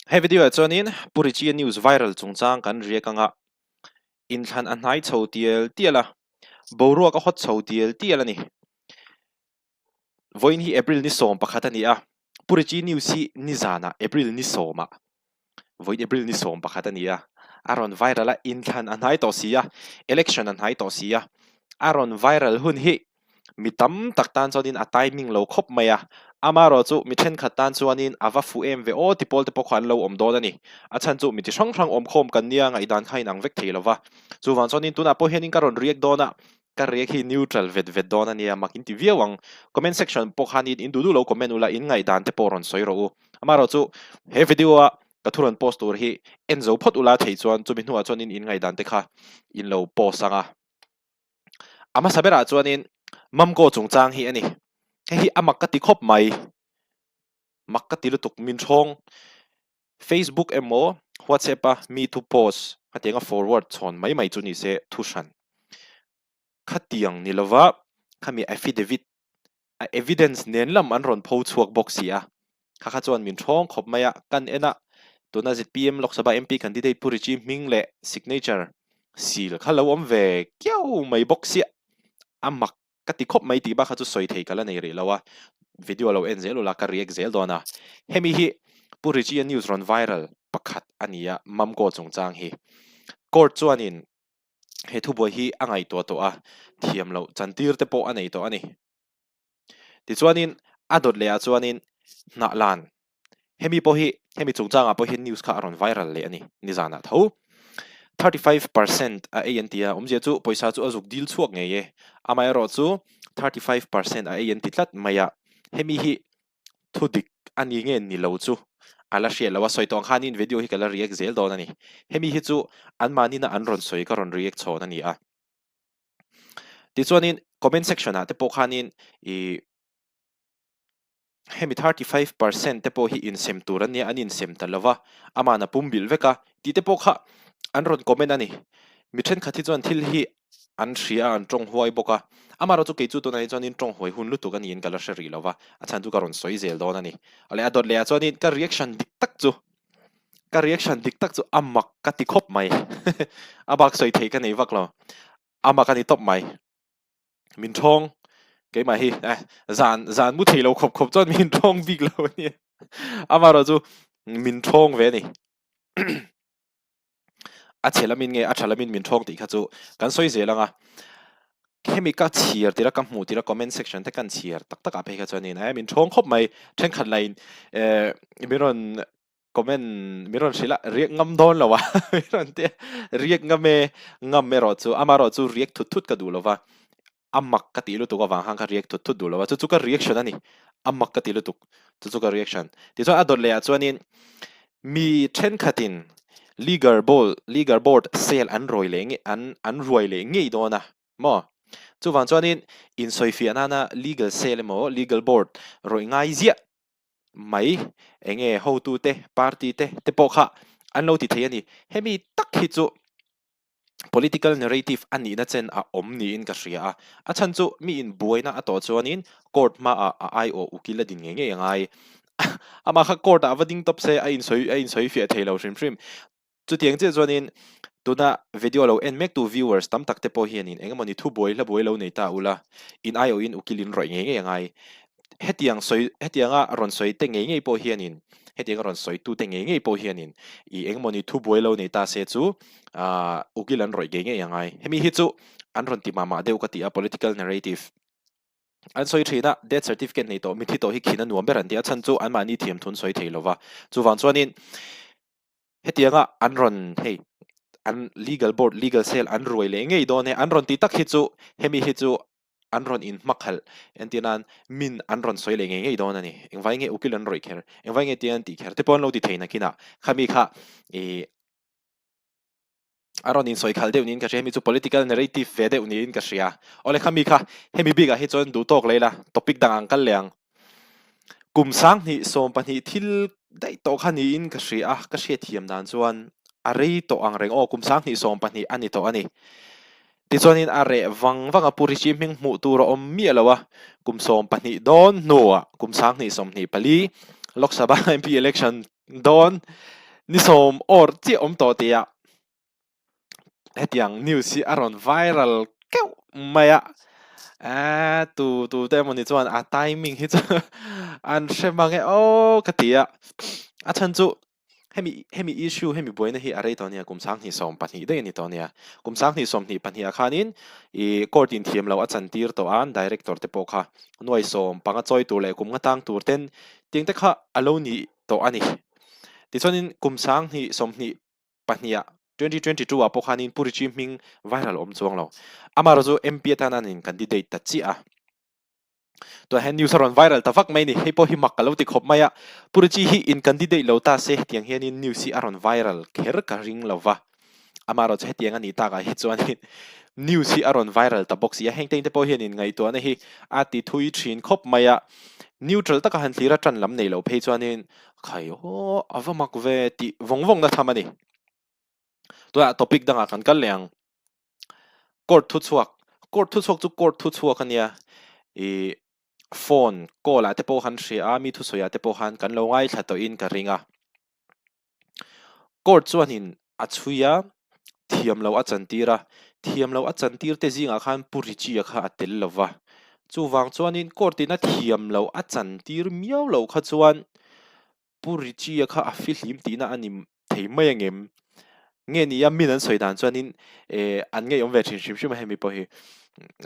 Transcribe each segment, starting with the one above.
He video ah chuanin Pu Richie news viral chungchang kan riak anga inthlan a hnai chho tial tial a, boruak a hawt chho tial tial a ni. Vawiin hi April ni 11 a ni a, Pu Richie news hi nizanah April ni 10 ah vawiin April ni 11 a ni a, a rawn viral a, inthlan a hnai tawh si a, election a hnai tawh si a, a rawn viral hun hi Mi tam tak tan chuanin a timing lo khawp mai a, amaherawh chu mi thenkhat tan chuanin a va fuh em ve aw ti pawl te pawh kha an lo awm dawn a ni. A chhan chu mi ti hrang hrang awm khawm kan nia ngaihdan kha inang vek thei lo va. Chuvang chuanin tunah pawh hianin ka rawn react dawn a, ka react hi neutral vet vet dawn a nia, mak in ti viau ang. Comment section pawh khanin in duh duh lo comment ula in ngaihdan te pawh rawn sawi rawh u. Amaherawh chu he video a ka thu rawn post tur hi en zo phawt ula theih chuan chumi hnuah chuanin in ngaihdan te kha in lo post ang a. A hmasa berah chuanin Mamgo chungchang hi a ni. Hei hi a mak ka ti khawp mai. Mak ka ti lutuk min hrawng. Facebook emaw WhatsApp a mi thu post hetianga forward chhawn mai mai chu ni se thu hran. Khatiang ni lova khami affidavit a evidence nen lam an rawn pho chhuak bawk si a, kha kha chuan min ṭhawng khawp mai a, kan en a, tuna zpm Lok Sabha MP candidate Pu Richie hming leh signature seal kha lo awm ve kiau mai bawk sia, a mak ka ti khawp mai tih bak kha chu sawi thei ka la nei rih lo a, video lo en zel ula ka react zel dawn a, hemi hi Pu Richie-a news rawn viral pakhat a ni a, Mamco chungchang hi court chuanin he thubuai hi a ngaihtuah tawh a, thiam loh chantir te pawh a nei tawh a ni. Tichuanin a dawt leh ah chuanin hnah lan hemi pawh hi hemi chungchangah pawh hian news kha a rawn viral leh a ni nizanah tho. 35% a ei an ti a, awmzia chu pawisa chu a zuk dil chhuak ngei e, amaherawh chu 35% a ei an ti tlat mai a, hemi hi Thu dik a ni nge ni lo chu a la hriat lo a, sawi tawh ang khanin video hi ka la react zel dawn a ni. Hemi hi chu anmahnina an rawn sawi ka rawn react chhawn a ni a. Tichuanin comment section ah te pawh khanin ih hemi 35% te pawh hi insem tur an nia, an insem ta lo va, aman a pum bilh vek a tih te pawh kha an rawn comment a ni. Mi thenkhat hi chuan thil hi an hria a, an tawng huai bawk a. Amaherawh chu kei chu tunah hi chuanin tawng huai hun lutuk a niin ka la hre rih lo va, a chhan chu ka rawn sawi zel dawn a ni. Awle a dawt leh ah chuanin ka reaction dik tak chu, ka reaction dik tak chu a mak ka ti khawp mai. A bak sawi theih ka nei vak lo, a mak a ni tawp mai. Min thawng keimah hi eh zan zan mu thei lo khawp khawp chuan min thawng bik lo a nia. Amaherawh chu min thawng ve a ni. A chhe lamin nge a tha lamin min thawng tih kha chu kan sawi zel ang a, hemi ka chhiar tir a ka hmuh tir a comment section te kan chhiar tak tak ah phei kha chuanin eh min thawng khawp mai thenkhat lain eh min rawn comment min rawn hrilh a riak ngam dawn lo a min rawn ti a riak ngam e ngam erawh chu amaherawh chu riak thut thut ka duh lo va. A mak ka tih lutuk avang khan ka react thut thut duh lo a, chu chu ka reaction a ni. A mak ka ti lutuk, chu chu ka reaction. Tichuan a dawt leh ah chuanin mi thenkhatin leaguer ball, leaguer board sale an rawi leh nge an an ruai leh ngei dawn a maw? Chuvang chuanin insawifiah nana legal sale emaw legal board rawih ngai ziah mai enge hotute party te te pawh kha an lo ti thei a ni. Hemi tak hi chu Political narrative a nihna chen a awm niin ka hria a, a chhan chu mi in buaina a tawh chuanin court hmaah a aiawh ukil a din ngei ngei a ngai. Amah kha court ah va ding tawp se a insawi a insawi fiah thei lo hrim hrim. Chutiang chiah chuanin tuna video lo en mek tu viewers tam tak te pawh hianin engemawni thu buai hla buai lo nei ta ula, in aiawhin ukil in rawih ngei ngei a ngai. Hetiang sawi hetianga rawn sawi te ngei ngei pawh hianin hetianga rawn sawi tute ngei ngei pawh hianin ih engmawni thu buai lo nei ta se chu ah ukil an rawih ngei ngei a ngai. Hemi hi chu an rawn ti mah mah deuh ka ti a political narrative an sawi thin a death certificate nei tawh mithi tawh hi khin a nuam ber an ti a chhan chu anmahni thiamthun sawi thei lova chuvang chuanin hetianga an rawn hei an legal board legal cell an ruai leh ngei dawn e an rawn ti tak hi chu hemi hi chu an rawn in hmakhalh entir nan min an rawn sawi leh ngei ngei dawn a ni. Engvai nge ukil an rawih kher, engvai nge tia an tih kher te pawh an lo ti thei nakinah khami kha ih a rawn insawi khalh deuh niin ka hria, hemi chu political narrative ve deuh niin ka hria. Awle khami kha hemi bikah hi chuan duh tawk leh ila topic dang ang kal leh ang. Kum 2012 thil daih tawh kha niin ka hria a, ka hriatthiam dan chuan a rei tawh ang reng aw, kum 2012 a ni tawh a ni. Tichuanin a reh vang vang a, Pu Richie hming hmuh tur a awm miah lo a, kum 12 dawn hnuah kum 2024 Lok Sabha MP election dawn. Ni sawm awr chiah awm tawh tih ah hetiang news hi a rawn viral keuh mai a, eee tu tu te emawni chuan a timing hi chu an hre mang e aw ka ti a, a chhan chu hemi hemi issue hemi buaina hi a rei tawh ania kum 2022 daih a ni tawh ania, kum 2022 ah khanin ih court in thiam loh a chan tir tawh a director te pawh kha nuai sawm panga chawi tur leh kum nga tang tur ten tiang te kha a lo ni tawh a ni. Tichuanin kum 2022 ah, 2022 ah pawh khanin Pu Richie hming viral a awm chuang lo. Amaherawh chu MP atana an in candidate ta chiah a. Tunah hian news a rawn viral ta vak mai a ni. Hei pawh hi mak ka lo ti khawp mai a. Pu Richie hi in candidate lo ta se hetiang hianin news hi a rawn viral kher ka ring lo va. Amaherawh chu hetiang a nih takah hi chuanin news hi a rawn viral ta bawk si a. Heng te pawh hian in ngaihtuahna hi a ti thui thin khawp mai a. Neutral taka han thlir a tan lam nei loh phei chuanin Khai aw, a va mak ve tih vawng vawng na tham a ni. Tunah topic dangah kan kal leh ang. Court thu chhuak, court thu chhuak chu court thu chhuak a nia. Ih phone call ah te pawh han hria a, mi thusawi ah te pawh khan kan lo ngaithla tawhin ka ring a. Court chuanin a chhui a, thiam loh a chantir a, thiam loh a chantir te zingah khan Pu Richie-a kha a tel lo va. Chuvang chuanin court in a thiam loh a chantir miau loh kha chuan Pu Richie-a kha a fihlim tihna a ni thei mai ang em? Nge ni a min an sawi dan chuanin eh an ngeiawm ve thin hrim hrim a hemi pawh hi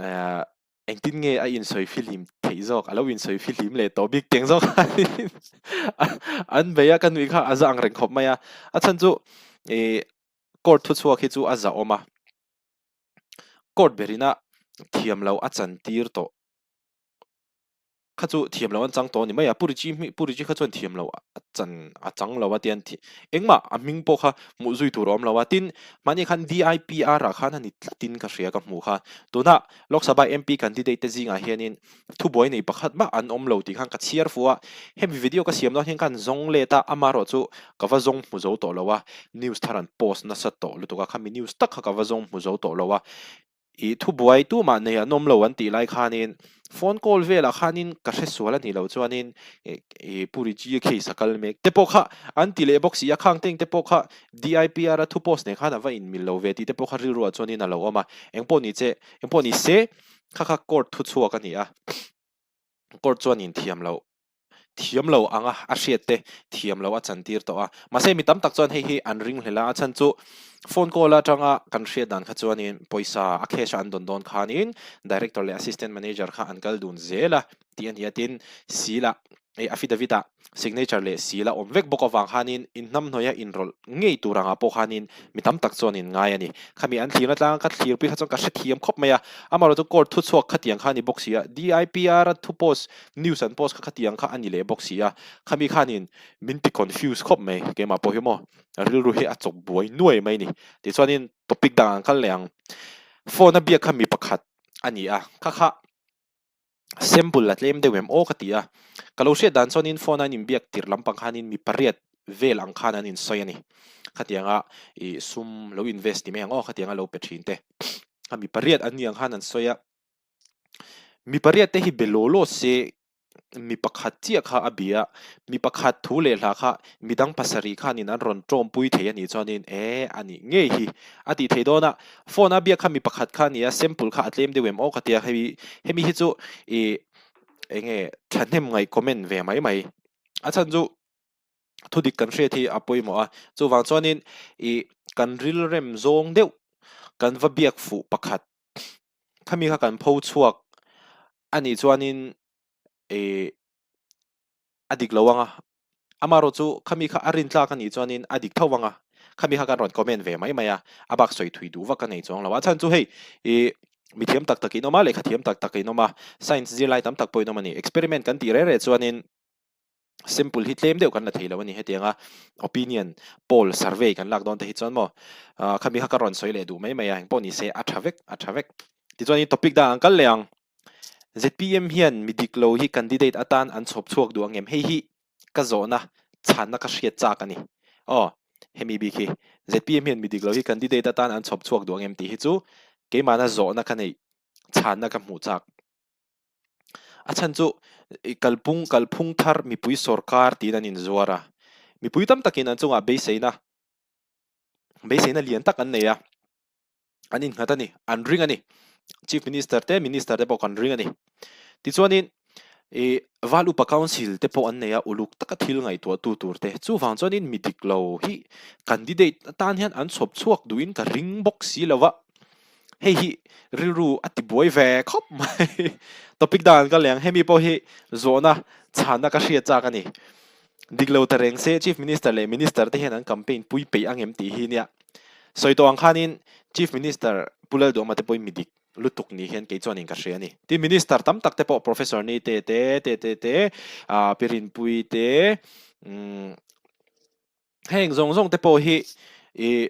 eh Engtin nge a insawi fihlim theih zawk? A lo insawi fihlim leh tawh bik teng zawk an bei a, ka nuih kha a za ang reng khawp mai a. A chhan chu ih court thuchhuak hi chu a zahawm a, court berina thiam loh a chantir tawh kha chu thiam loh an chang tawh a ni mai a. Pu Richie hming Pu Richie kha chuan thiam loh a chan a chang lo a tian engmah a hming pawh kha hmuh zui tur a awm lo a. Tin, mahni khan DIPR ah khan a ni tlatin ka hria ka hmuh kha. Tunah Lok Sabha MP candidate te zingah hianin thubuai nei pakhat mah an awm lo tih khan ka chhiar fuh a. Hemi video ka siam dawn hian khan zawng let a, amaherawh chu ka va zawng hmu zo tawh lo a. News thar an post nasa tawh lutuk a, khami news tak kha ka va zawng hmu zo tawh lo a. Ih thubuai tumah nei an awm lo an tih lai khanin phone call velah khanin ka hre sual a nih loh chuanin ih Pu Richie case a kal mek te pawh kha an ti leh bawk si a, khang teng te pawh kha DIPR a thu post nen khan a va inmil lo ve tih te pawh kha rilruah chuanin a lo awm a, engpawh ni che engpawh ni se kha kha court thu chhuak a ni a, court chuan inthiam loh thiam lo anga a hriat te thiam lo a chantir tawh a. Mahse mi tam tak chuan hei hi an ring hlel a, a chhan chu phone call atanga kan hriat dan kha chuanin pawisa a cash a an dawn dawn khanin director leh assistant manager kha an kal dun zel a tih a ni a, tin seal ah eh affidavit ah signature leh seal a awm vek bawk avang khanin inhnamhnawih a inrawlh ngei tur angah pawh khanin mi tam tak chuan in ngai a ni. Khami an thlirna tlanga ka thlirpui kha chuan ka hrethiam khawp mai a, amaherawhchu chu court thuchhuak khatiang kha a ni bawk si a, DIPR a thu post News an post kha khatiang kha a ni leh bawk si a, khami khanin min ti confuse khawp mai, keimah pawh hi maw rilru hi a chawp buai nuai mai ni. Tichuanin topic dang an kal leh ang, phone a biak kha mi pakhat a ni a, kha kha sample a tlem deuh em aw ka ti a, ka lo hriat dan chuanin phone a an inbiak tirh lampang khanin mi pariat vel ang khan an insawi a ni. Khatianga ih sum lo invest ti mai ang aw, khatianga lo pe thin te, kha mi pariat an ni ang khan an sawi a. Mi pariat te hi be law law se mi pakhat chiah kha a bia a, mi pakhat thu leh hla kha midang pasarih khanin an rawn tawmpui thei a nih chuanin e a nih ngei hi a tih theih dawn a, phone a biak kha mi pakhat kha a ni a, sample kha a tlem deuh em aw ka tia hei hemi hi chu ih eng nge thahnem ngaih comment ve mai mai a chhan chu thudik kan hriat hi a pawimawh a, chuvang chuanin ih kan rilrem zawng deuh kan va biak fuh pakhat. Khami kha kan pho chhuak a nih chuanin ih a dik lo ang a, amaherawh chu khami kha a rin tlak a nih chuanin a dik tho ang a, khami kha kan rawn comment ve mai mai a, a bak sawi thui duh vak ka nei chuang lo a, chhan chu hei ih mi thiam tak tak in awm a, lehkha thiam tak tak in awm a, science zirlai tam tak pawh in awm a ni, experiment kan tih reh reh chuanin. Simple hi tlem deuh kan la thei lo a ni hetiang a opinion poll survey kan lak dawn te hi chuan maw ah khami kha ka rawn sawi leh duh mai mai a engpawh ni se a tha vek a tha vek tichuan in topic dang an kal leh ang zpm hian mi dik lo hi candidate atan an chhawp chhuak duh ang em hei hi ka zawhna chhanna ka hriat chak a ni aw hemi bik hi zpm hian mi dik lo hi candidate atan an chhawp chhuak duh ang em tih hi chu keimahna zawhna ka neih chhanna ka hmuh chak. A chhan chu i kalpung kalphung thar mipui sawrkar tiin an inzuar a. Mipui tam takin an chungah beiseina beiseina lian tak an nei a, an innghat a ni, an ring a ni. Chief Minister te, Minister te pawh kan ring a ni. Tichuanin ih Val Upa Council te pawh an nei a, uluk taka thil ngaihtuahtu tur te. Chuvang chuanin mi dik lo hi candidate atan hian an chhawp chhuak duhin ka ring bawk si lo va. Hei hi rilru a ti buai ve khawp mai. Topic dang an kal leh ang, hemi pawh hi zawhna chhanna ka hriat chak a ni. Dik lo ta reng se Chief Minister leh Minister te hian an campaign pui peih ang em tih hi nia. Sawi tawh ang khanin Chief Minister Pu Lalduhama te pawhin mi dik lutuk ni hian kei chuanin ka hria a ni. Tin Minister tam tak te pawh Professor Nite te, Tete te, Pi Rinpuii te, umm heng zawng zawng te pawh hi ih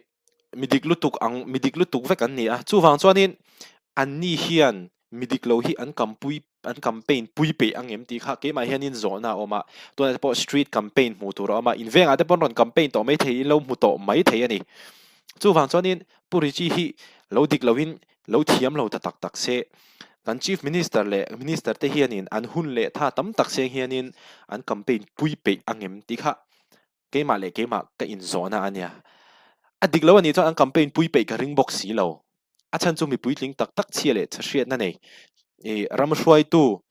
mi dik lutuk ang mi dik lutuk vek an ni a chuvang chuanin anni hian mi dik lo hi an kampui an campaign pui peih ang em tih kha keimah hianin zawhna a awm a tunah te pawh street campaign hmuh tur a awm a in vengah te pawh an rawn campaign tawh mai thei in lo hmu tawh mai thei a ni chuvang chuanin Pu Richie hi lo dik loin lo thiam lo ta tak tak se kan Chief Minister leh Minister te hianin an hun leh tha tam tak seng hianin an campaign pui peih ang em tih kha Keimah leh keimah ka inzawhna a nia. A dik lo a nih chuan an campaign pui peih ka ring bawk si lo. A chhan chu mi puitling tak tak chhia leh chhahriatna nei ih ram hruaitu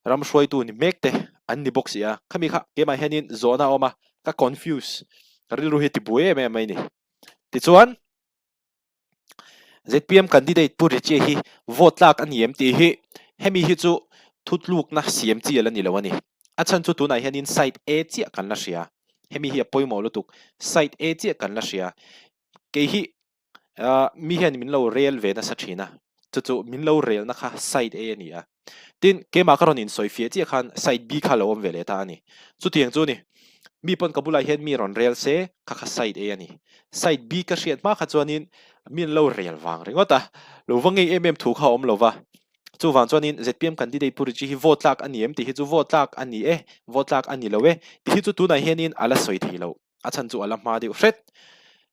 ram hruaitu ni mek te an ni bawk si a. Khami kha keimah hianin zawhna a awm a, ka confuse, ka rilru hi a tibuai em em mai ni. Tichuan. ZPM candidate Pu Richie hi vote tlak a ni em tih hi hemi hi chu thutlukna siam chi a la ni lo a ni. A chhan chu tunah hianin side A chiah kan la hria. Hemi hi a pawimawh lutuk. Side A chiah kan la hria. Kei hi mi hian min lo rel ve nasa thin a, chu chu min lo relna kha side A a ni a. Tin, keimah ka rawn insawi fiah chiah khan side B kha lo awm ve leh ta a ni. Chutiang chu ni, mi pawn ka bulah hian mi rawn rel se, kha kha side A a ni. Side B ka hriat hma kha chuanin mi an lo rel vang ringawt a, lo va ngei em em thu kha a awm lo va. Chuvang chuanin zpm candidate Pu Richie hi vote tlak a ni em tih hi chu vote tlak a ni e, vote tlak a ni lo e tih hi chu tunah hianin a la sawi thei lo. A chhan chu a la hma deuh hret.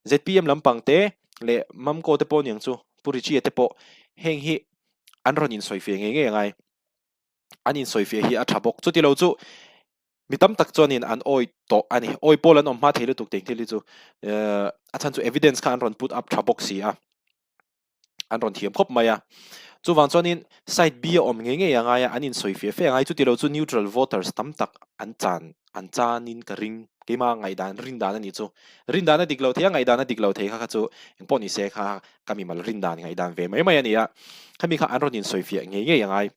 Zpm lampang te leh Mamco te pawh niang chu Pu Richie te pawh heng hi an rawn insawifiah ngei ngei angai. An insawifiah hi a tha bawk. Chuti lo chu mi tam tak chuanin an awi tawh a ni. Awi pawl an awm hma thei lutuk teng thil hi chu a chhan chu evidence kha an rawn put up tha bawk si a. An rawn thiam khawp mai a. Chuvang chuanin side B a awm ngei ngei angai a, an insawifiah fe angai. Chuti lo chu neutral voters tam tak an chan an chanin ka ring. Keimah ngaihdan rindan a nih chu. Rindan a dik lo thei a, ngaihdan a dik lo thei kha kha chu engpawh ni se kha ka mimal rindan ngaihdan ve mai mai a ni a. Khami kha an rawn insawifiah ngei ngei a ngai.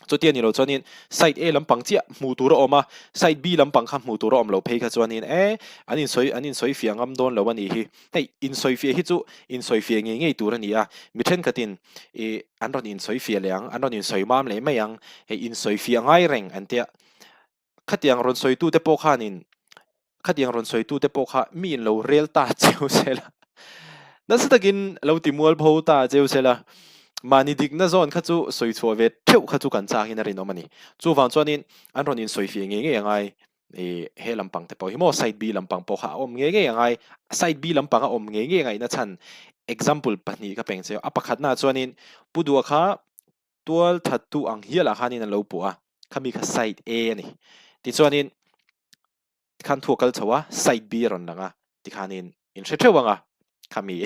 Chutia ni lo chuanin side A lampang chiah hmuh tur a awm a, side B lampang kha hmuh tur a awm loh phei kha chuanin e an insawi an insawifiah ngam dawn lo a nih hi. Hei insawifiah hi chu insawifiah ngei ngei tur a ni a, mi thenkhatin ih an rawn insawifiah leh ang, an rawn insawi mam leh mai ang, hei insawifiah ngai reng an tia. Khatiang rawn sawitute pawh khanin khatiang rawn sawitute pawh kha mi in lo rel ta cheu sela nasa takin lo ti mual pho ta cheu sela mahni dikna zawn kha chu sawi chhuah ve theuh kha chu kan chak in a rinawm a ni. Chuvang chuanin an rawn insawifiah ngei ngei angai ih he lampang te pawh hi maw side B lampang pawh kha a awm ngei ngei angai side B lampang a awm ngei ngei ngaihna chhan example pahnih ka peng cheu a pakhatnaah chuanin Pu Duha kha Tual thattu ang hialah khanin an lo puh a, khami kha side A a ni. Tichuanin tikhan thu a kal chho a, side B a rawn lang a, tikhanin in hre theuh ang a, khami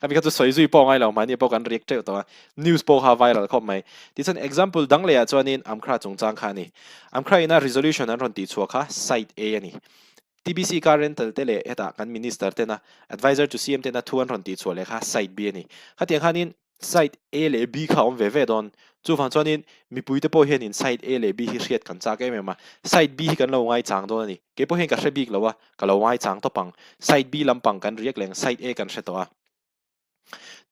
khami kha chu sawi zui pawh a ngai lo, mahni pawh kan react teuh tawh a, news pawh kha viral khawp mai. Tichuan example dang lehah chuanin Amkhra chungchang kha a ni. Amkhra ina resolution an rawn tihchhuah kha side A a ni. TBC car rental te leh hetah kan minister tena advisor to CM tena thu an rawn tihchhuah leh kha side B a ni. Khatiang khanin Side A leh B kha a awm ve ve dawn. Chuvang chuanin mipuite pawh hianin side A leh B hi hriat kan chak em em a. Side B hi kan lo ngaichang dawn a ni. Kei pawh hian ka hre bik lo a, ka lo ngaichang tawp ang. Side B lampang kan riak leng side A kan hre tawh a.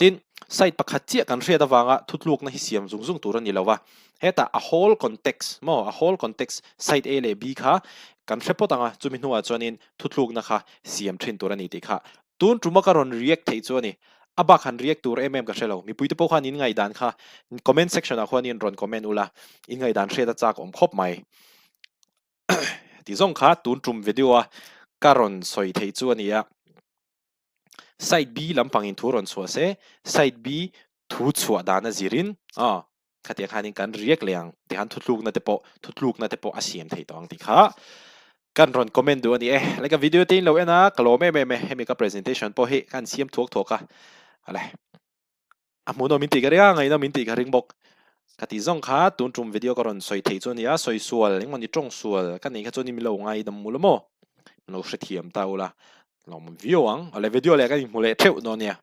Tin, side pakhat chiah kan hriat avanga thutlukna hi siam zung zung tur a ni lo a. Hetah a whole context maw, a whole context side A leh B kha kan hre phawt ang a, chumi hnuah chuanin thutlukna kha siam thin tur a ni tih kha Tun tuma ka rawn react theih chu a ni. A bak han react tur em em ka hre lo. Mipuite pawh khan in ngaihdan kha comment section ah khuanin rawn comment ula, in ngaihdan hriat a chak awm khawp mai. Ti zawng kha tun tum video a ka rawn sawi theih chu a ni a. Side B lampangin thu rawn chhuah se, side B thu chhuah dan a zirin aw khatiang khanin kan react leh ang tikhan thutlukna te pawh thutlukna te pawh a siam theih tawh ang tih kha. Kan rawn comment duh a ni e. Like a video te in lo en a, ka lawm em em e. Hemi ka presentation pawh hi ka han siam thuak thuak a. Ale. A hmuhnawm min tih ka ring a, ngaihnawm min tih ka ring bawk. Ka tih zawng kha tun tum video ka rawn sawi thei chu a ni a, sawi sual engmawni tawng sual ka neih kha chuan min lo ngaidam mul a maw? Min lo hrethiam ta ula, lawm viau ang. Ale video leh kan inhmu leh theuh dawn nia.